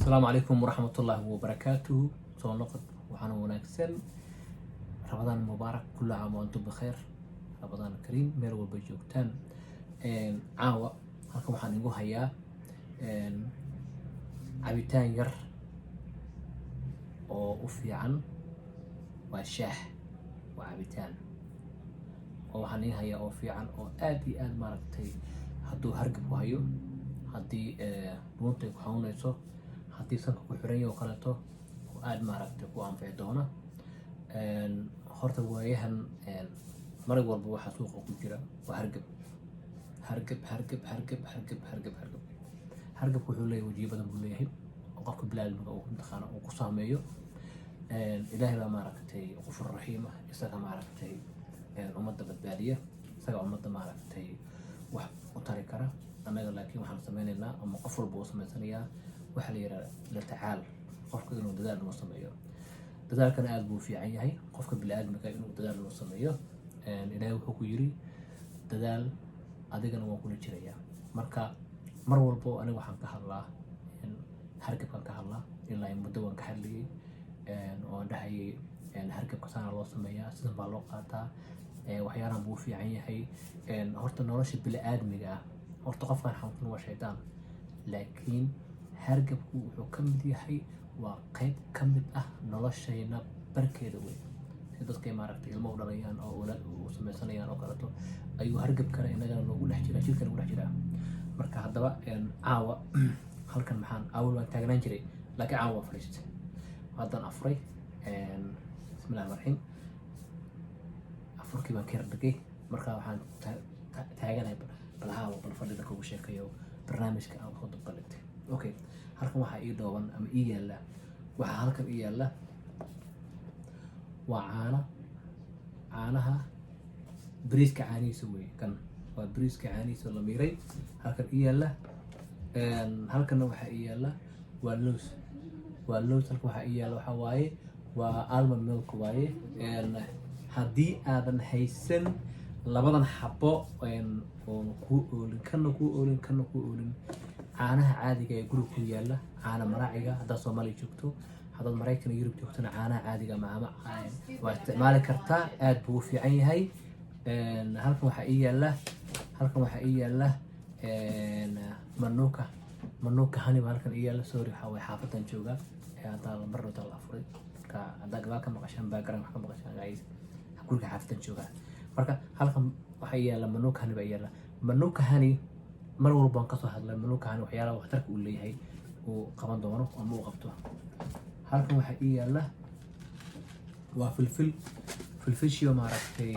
Asalaamu calaykum waraxmatullaahi wabarakaatuhu. Soo noqod waxaana wanaagsan. Ramadaan mubaarak, كل عام وأنتم بخير, رمضان كريم meel walba joogtaan. Caawa halkan waxaan igu hayaa cabitaan yar oo u fiican, waa shaah, waa cabitaan oo waxaan ii hayaa oo fiican oo aad iyo aad maaragtay, hadduu hargab ku hayo, haddii dhuunta ay ku xanuunayso, haddii sanka ku xiran yahay oo kaleeto, oo aad maaragtay ku anfici doona. Horta waayahan mar walba waxaa suuqa ku jira waa hargab, hargab, hargab, hargab, hargab, hargab, hargab. Hargabku wuxuu leeyahay wajiyo badan buu leeyahay oo qofka biniaadamka uu mataqaana uu ku saameeyo. Ilaahay baa maaragtay غفور رحيم ah, isaga maaragtay ummadda badbaadiya, isaga ummadda maaragtay wax u tari kara. Annaga laakiin waxaan sameynaynaa ama qof walba uu sameysanayaa waxa la yidhaha la tacaal, qofka inuu dadaal inuu sameeyo. Dadaalkana aad buu u fiican yahay, qofka biniaadamka inuu dadaal inuu sameeyo. Ilaahay wuxuu ku yiri: "Dadaal, adigana waan kula jirayaa." Marka mar walbo aniga waxaan ka hadlaa hargabkaan ka hadlaa, ilaa muddo waan ka hadlayay oo aan dhahayay hargabka saana loo sameeyaa, sidan baa loo qaataa, waxyaalahan buu u fiican yahay. Horta nolosha bini'aadmiga ah, horta qofkan xanuunsan waa shaydaan, laakiin hargabku wuxuu ka mid yahay, waa qayb ka mid ah noloshayna barkeeda wey. Si dadkay maaragtay ilmo u dhalayaan oo awlaad u sameysanayaan oo kaleeto ayuu hargabkana inagana noogu dhex jiraa, jirka nagu dhex jiraa. Marka haddaba caawa halkan maxaan, awal waan taagnaan jiray laakiin caawa waan fadhiistay, haddaan afuray. Bismillahi raxmaan raxiim. Afurkii baan ka yar dhigay. Marka waxaan taaganahay bal caawa bal fadhida kugu sheekayo barnaamijka aan soo dabqaligtay. Okay, halkan waxaa ii dhooban ama ii yaalla, waxaa halkan ii yaalla waa caano, caanaha bariiska caanihiisa wey. Kan waa bariiska caanihiisa la miiray halkan ii yaalla. Halkanna waxaa ii yaalla waa lows, waa lows. Halkan waxaa ii yaalla waxaa waaye waa almond milk waaye. Haddii aadan haysan labadan xabo oon kuu oolin, kana kuu oolin, kana kuu oolin, caanaha caadiga ee guriga ku yaalla, caana maraaciga haddaad Soomaaliya joogto, haddaad Maraykan iyo Yurub joogtona caanaha caadiga ama waa isticmaali kartaa, aad buu u fiican yahay. Halkan waxaa ii yaalla, halkan waxaa ii yaalla manuka, manuka honey baa halkan ii yaalla. Sorry, waxaa waye xaafadan joogaa ee haddaa mar dhowta la afuray. Marka haddaa gadaal ka maqashaan, background wax ka maqashaan, guys, guriga xaafadan joogaa. Marka halkan waxaa ii yaalla manuka honey baa ii yaalla. Manuka honey mar walba waan kasoo hadlay, manuka honey waxyaalaha waxtarka uu leeyahay, uu qaban doono ama uu qabto. Halkan waxaa ii yaalla waa filfil, filfishio maaragtay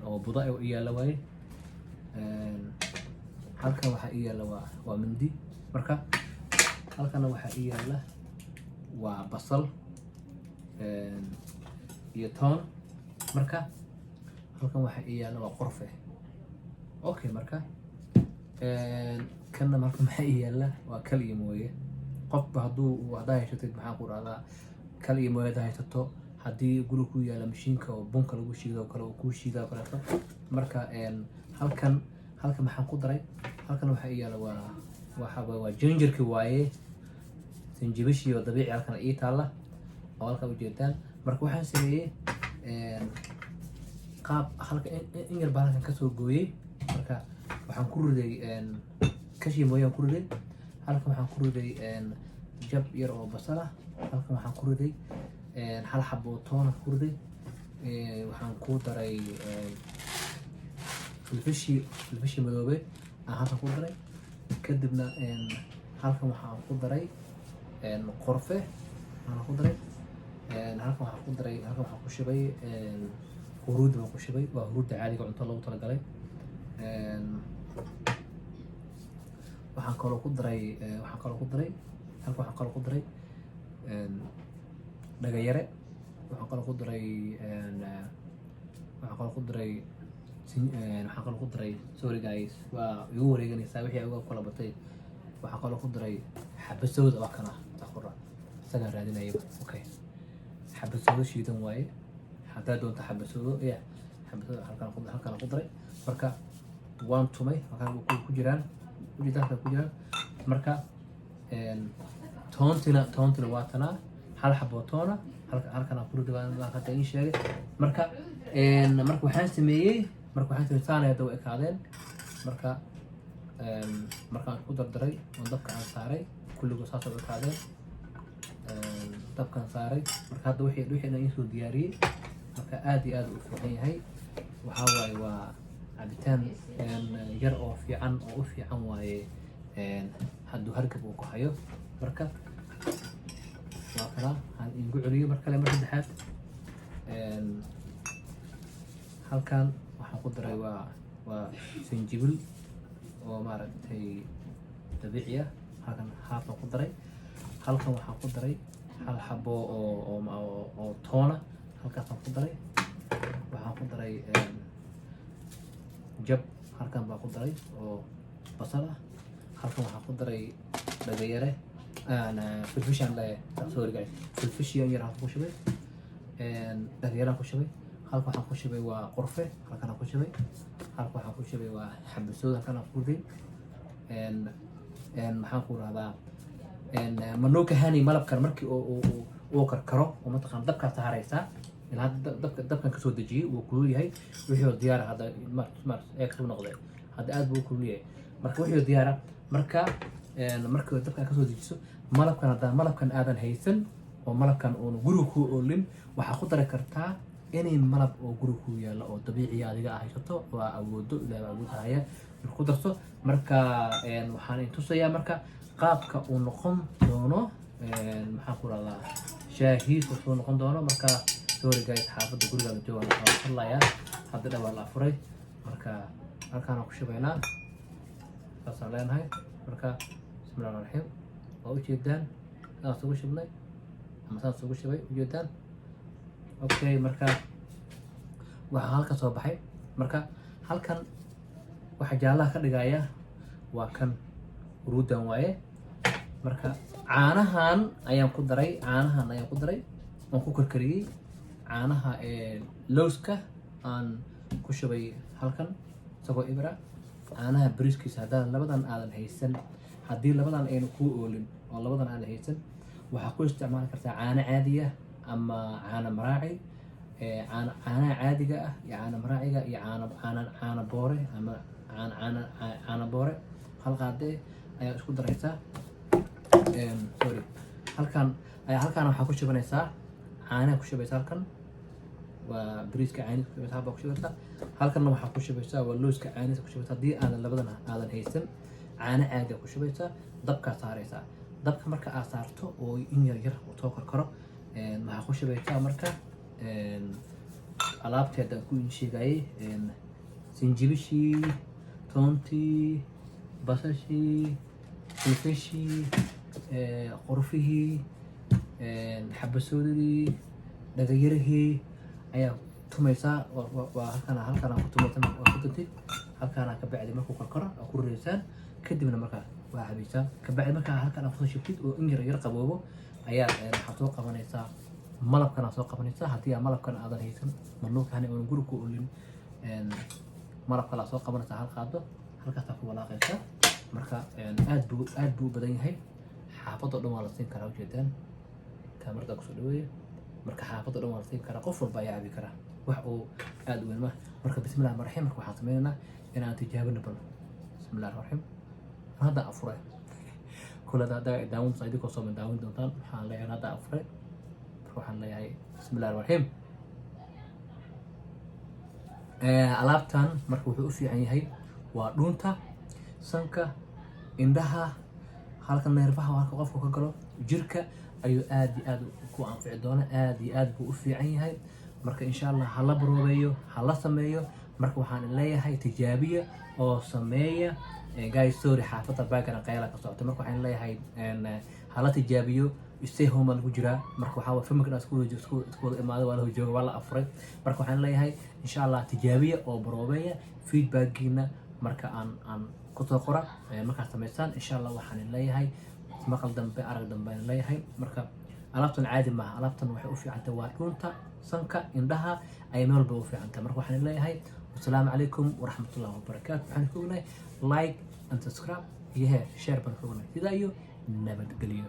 oo buda ii yaalla waaye. Halkan waxaa ii yaalla waa mindi. Marka halkana waxaa ii yaalla waa basal iyo toon. Marka halkan waxaa ii yaalla waa qorfe. Okay, marka kanna marka maxaa ii yaalla? Waa kal iyo mooye. Qofba hadduu haddaa haysatid, maxaan ku rahdaa, kal iyo mooye haddaa haysato, haddii guriga ku yaalla mashiinka oo bunka lagu shiido oo kale oo kuu shiida oo kaleeto. Marka halkan, halkan maxaan ku daray? Halkan waxaa ii yaalla waa waxa waa gingerki waaye, sinjibishii oo dabiici halkan ii taalla oo halkan ujeedaan. Marka waxaan sameeyey qaab halka in yar baa halkan kasoo gooyey. Marka waxaan ku riday kashii mooyaan ku riday. Halkan waxaan ku riday jab yar oo basal ah. Halkan waxaan ku riday hal xabo oo toona ku riday. Waxaan ku daray filfishii, filfishii madoobe aan halkan ku daray. Kadibna halkan waxaan ku daray qorfe waxaan ku daray. Halkan waxaan ku daray, halkan waxaan ku shubay huruud baan ku shubay, waa huruudda caadiga cunto loogu talagalay. Waxaan kaloo ku daray, waxaan kaloo ku daray halkan, waxaan kaloo ku daray dhagayare. Waxaan kaloo ku daray, waxaan kaloo ku daray, waxaan kaloo ku daray, sorry guys, waa igu wareeganaysaa wixii uga kala batay. Waxaan kaloo ku daray xabasooda, waa kana taqura, isagaan raadinayaba. Okay, xabasoodo shiidan waaye. Haddaad doonto xabasoodo ya xabasoodo halkan ku daray. Marka waan tumay, halkaan ku jiraan, ujeeda halkaan ku jiraan. Marka Toontina waa tanaa, hal xaboo toona halkan aan ku riday baan hadda iin sheegay. Marka marka waxaan sameeyey saanay hadda u ekaadeen. Marka markaan ku dardaray oo dabka aan saaray, kulligood saas u ekaadeen. Dabkaan saaray. Marka hadda wixii dhan iisoo diyaariyey. Marka aad iyo aad u fiican yahay. Waxaa waaye waa cabitaan yar oo fiican oo u fiican waaye hadduu hargab uu ku hayo. Marka waa kana, aan iinku celiyo mar kale, mar saddexaad. Halkan waxaan ku daray waa sanjibil oo maaragtay dabiici ah. Halkan half aan ku daray. Halkan waxaan ku daray hal xabo oo toona halkaasaan ku daray. Waxaan ku daray jab halkan baan ku daray oo basal ah. Halkan waxaan ku daray dhagayare, filfishaan leeyahay, sorry guys, filfishiyan yar aan ku shubay, dhagayaraan ku shubay. Halka waxaan ku shubay waa qorfe, halkan aan ku shubay. Halka waxaan ku shubay waa xabasood, halkan aan ku riday. Maxaan ku rahdaa, manuka honey, malabkan markii uu karkaro oo mataqaan dabkaa saaraysaa. Ilaa hadda dabkan kasoo dejiyey, wuu kulul yahay. Wixii oo diyaara hadda mar eeg suu noqday. Hadda aad buu u kulul yahay. Marka wixii oo diyaara, marka markii dabka kasoo dejiso, malabkan, haddaan malabkan aadan haysan oo malabkan uuna guriga kuu oolin, waxaa ku dari kartaa inay malab oo guriga kuu yaalla oo dabiiciya adiga aa haysato oo aa awoodo. Ilaah baa awood haya. Marka ku darso. Marka waxaan idin tusayaa marka qaabka uu noqon doono, maxaan ku rahdaa, shaahiis wuxuu noqon doono. Marka sorry guys, xaafadda guriga la jooga waxaan hadlayaa. Hadda dhawaa la afuray. Marka halkaanaan ku shubaynaa, saasaan leenahay. Marka bismillahi raxmaan raxiim. Waa ujeedaan saas ugu shubnay ama saas ugu shubay, ujeedaan. Okay, marka waxaa halkan soo baxay. Marka halkan waxa jaallaha ka dhigaya waa kan huruudan waaye. Marka caanahan ayaan ku daray, caanahan ayaan ku daray, waan ku karkariyey caanaha lowska aan ku shubay halkan isagoo ibra. Caanaha bariiskiisa, haddaan labadan aadan haysan, haddii labadan ayna kuu oolin oo labadan aadan haysan, waxaa ku isticmaali kartaa caano caadiya ama caano maraaci. Caanaha caadiga ah iyo caano maraaciga iyo caano boore ama caano boore hal qaade ayaa isku daraysaa. Sorry, halkan ayaa, halkan waxaa ku shubanaysaa caanaha ku shubaysaa. Halkan waa bariiska caanihiisa ku shubaysaa, baa ku shubaysaa. Halkanna waxaa ku shubaysaa waa looska caanihiisa ku shubaysaa. Haddii aadan labadan aadan haysan, caano caadi ku shubaysaa, dabkaa saaraysaa. Dabka marka aad saarto oo in yar yar uu soo karkaro, waxaa ku shubaysaa marka alaabteeda ku in sheegayay: sinjibishii, toontii, basashii, filfishii, qorfihii, xabasoodadii, dhagayarihii ayaa tumaysaa. Waa halkana, halkana ku tumaysa. Waa ku tuntid halkaana. Ka bacdi markuu karkaro aa ku ridaysaan, kadibna markaa waa cabaysaa. Kabacdi markaa halkan aad kusoo shubtid oo in yar yar qaboobo ayaa waxaad soo qabanaysaa malabkan aad soo qabanaysaa. Haddii aan malabkan aadan haysan, manuka honey oon guri ku olin, malab kale aad soo qabanaysaa, hal qaado halkaasaa ku walaaqaysaa. Marka aad buu u badan yahay. Xaafadoo dhan waa la siin karaa. Ujeedaan kaamarada kusoo dhaweeya. Marka xaafadoo dhan waa la siin karaa, qof walba ayaa cabi karaa, wax uu aad u weyn ma. Marka bismillahi raxmaan raxiim. Marka waxaan sameynaynaa inaan tijaabino bal. Bismillahi raxmaan raxiim. Hadda afuray kule, hadda daawan idinkoo soo daawan doontaan. Waxaan leeyahay hadda afuray. Marka waxaan leeyahay bismillahi raxmaan raxiim. Alaabtan marka wuxuu u fiican yahay waa dhuunta, sanka, indhaha, halka neerfaha, halka qofka ka galo jirka ayuu aad iyo aad ku anfici doona. Aad iyo aad buu u fiican yahay. Marka insha Allah hala baroobeeyo, hala sameeyo. Marka waxaan leeyahay tijaabiya oo sameeya. Guys, sorry, xaafadda background qayla ka socota. Marka waxaan leeyahay hala tijaabiyo. Stay home baa lagu jiraa. Marka waxaa waa familka isku wada imaada, waa la jooga, waa la afuray. Marka waxaan leeyahay insha Allah tijaabiya oo baroobeeya. Feedbackgiina marka aan kusoo qora markaad samaysaan insha Allah. Waxaan leeyahay maqal dambe, arag dambe aan leeyahay. Marka alaabtan caadi maaha. Alaabtan waxay u fiicantahay waa dhuunta, sanka, indhaha ayay meel walba u fiicantahay. Marka waxaan leeyahay wasalaamu calaykum waraxmatullahi wabarakaatu. Waxaan ku ognahay like and subscribe iyo share baan ku ognahay. Sidaa iyo nabadgelyo.